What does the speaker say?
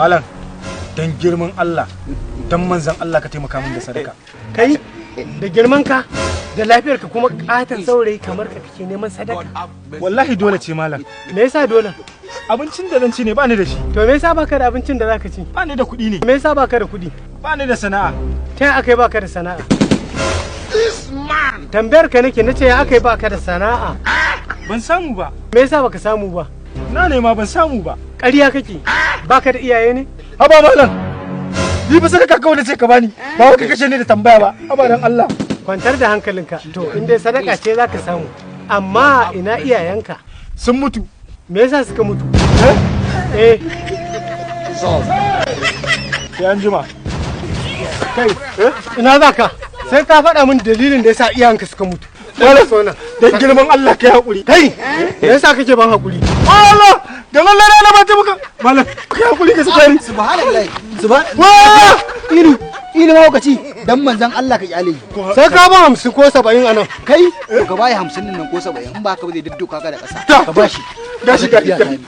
Malam, dan girman Allah, dan manzan Allah, ka taimaka min da sadaka. Kai da girman ka da lafiyar ka, kuma katon saurayi kamar ka kake neman sadaka? Wallahi dole ce, malam. Me yasa dole? Abincin da zan ci ne ba ni da shi. To me yasa baka da abincin da zaka ci? Ba ni da kuɗi ne. Me yasa baka da kuɗi? Ba ni da sana'a. Ta ya akai baka da sana'a? Tambayar ka nake, nace ya akai baka da sana'a? Ban samu ba. Me yasa baka samu ba? Na nema, ban samu ba. Ƙarya kake, baka da iyaye ne? Haba malam, ni ba sadaka kawai na ce ka bani, ba wai ka kashe ni da tambaya ba. Haba dan Allah. Kwantar da hankalinka. To in dai sadaka ce, zaka samu, amma ina iyayenka? Sun mutu. Me yasa suka mutu? Eh. Sai an jima. Kai, ina za ka? Sai ka faɗa min dalilin da yasa iyayenka suka mutu. Malam, so nan. Dan girman Allah kai hakuri. Kai, me yasa kake ban hakuri? Allah, dan Allah na ba ta maka. Malam, kai hakuri ka saka ni. Subhanallah, subhan Wa! Ilu ilu, mahaukaci, dan manzon Allah ka kyale. Sai ka ba 50 ko 70 anan. Kai, ka bayi 50 nan ko 70, in ba ka ba zai dudduka ka da ƙasa. Ka bashi. Gashi, gashi.